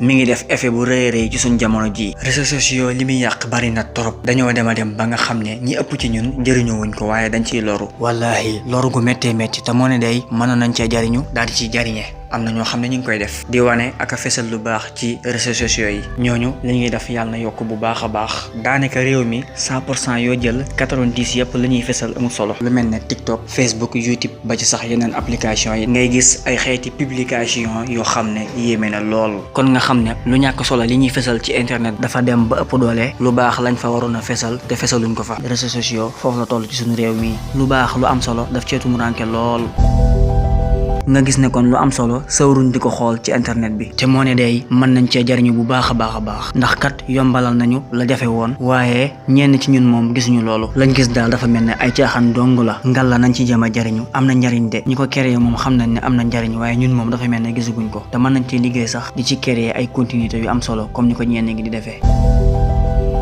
mi ngi def effet bu rëy rëy ci suñ jamono ji. réseaux sociaux li muy yàq bari na trop. dañoo dem ba nga xam ne ñi ëpp ci ñun njëriñoo wuñ ko waaye dañ ciy loru. wallahi loru gu méttee métti te moo ne day mënoon nañ cee jariñu daal di ciy jariñee. am na ñoo xam ne ñu ngi koy def di wane ak a fesal lu baax ci réseaux sociaux yi ñooñu li ñuy def yàlla na yokk bu baax a baax. daanaka réew mi 100% yoo jël 90 yëpp la ñuy fesal amul solo. lu mel ne TikTok, Facebook, YouTube ba ci sax yeneen application yi ngay gis ay xeeti publication yoo xam ne yéeme na lool. kon nga xam ne lu ñàkk solo li ñuy fesal ci internet dafa dem ba ëpp doole lu baax lañ fa waroon a fesal te fesaluñ ko fa. réseaux sociaux foofu la toll ci suñu réew mi lu baax lu am solo daf ceetu mu ranke lool. nga gis ne kon lu am solo sawruñ di ko xool ci internet bi te moo ne day mën nañ cee jariñu bu baax a baax ndax kat yombalal nañu la jafe woon waaye ñenn ci ñun moom gisuñu loolu lañ gis daal dafa mel ne ay caaxaan dong la ngal la nañ ci jëm a jariñu am na njariñ de ñi ko créé moom xam nañ ne am na njariñ waaye ñun moom dafa mel ne gisaguñ ko te mën nañ cee liggéey sax di ci créer ay continuité yu am solo comme ni ko ñenn ngi di defee.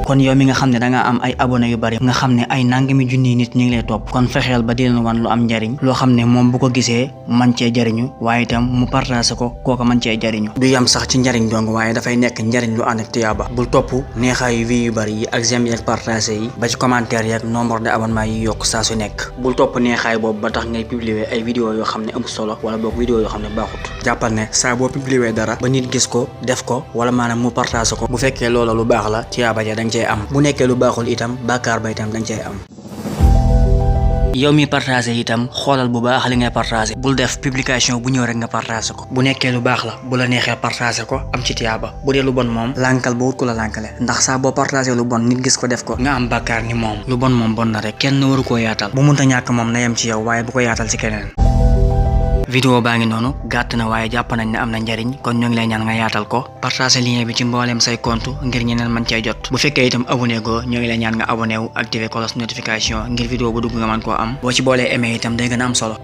kon yow mi nga xam ne da nga am ay abonné yu bari nga xam ne ay nangami junniy nit ñu ngi lay topp kon fexeel ba di leen wan lu am njariñ loo xam ne moom bu ko gisee man cee jariñu waaye itam mu partagé ko kooka man cee jariñu du yam sax ci njariñ dong waaye dafay nekk njariñ lu ànd ak tiyaaba bul topp neexaayu vie yu bari yi ak j'aime yi ak partagé yi ba ci commentaire yi ak nombre de abonnement yi yokk saa su nekk bul topp neexaay boobu ba tax ngay publier ay vidéo yoo xam ne amul solo wala boog vidéo yoo xam ne baaxut jàppal ne saa boo publier dara ba nit gis ko def ko wala maanaam mu partagé ko bu fekkee loola lu baax la tiyaaba ja am bu nekkee lu baaxul itam bàkkaar ba itam dañ cay am. yow mi partagé itam xoolal bu baax li ngay partagé bul def publication bu ñëw rek nga partagé ko bu nekkee lu baax la bu la neexee partagé ko am ci tiyaaba bu dee lu bon moom lànkal ba wut ko la lànkale ndax saa boo partagé lu bon nit gis ko def ko nga am bàkkaar ni moom lu bon moom bon na rek kenn waru koo yaatal bu munta ñàkk moom na yem ci yow waaye bu ko yaatal ci keneen. vidéo baa ngi noonu gàtt na waaye jàpp nañ ne am na njariñ kon ñoo ngi lay ñaan nga yaatal ko partager lien bi ci mbooleem say compte ngir ñeneen mën cee jot bu fekkee itam abonné go ñoo ngi lay ñaan nga abonné wu activer cloche notification ngir vidéo bu dugg nga mën koo am boo ci boolee aimé itam day gën a am solo.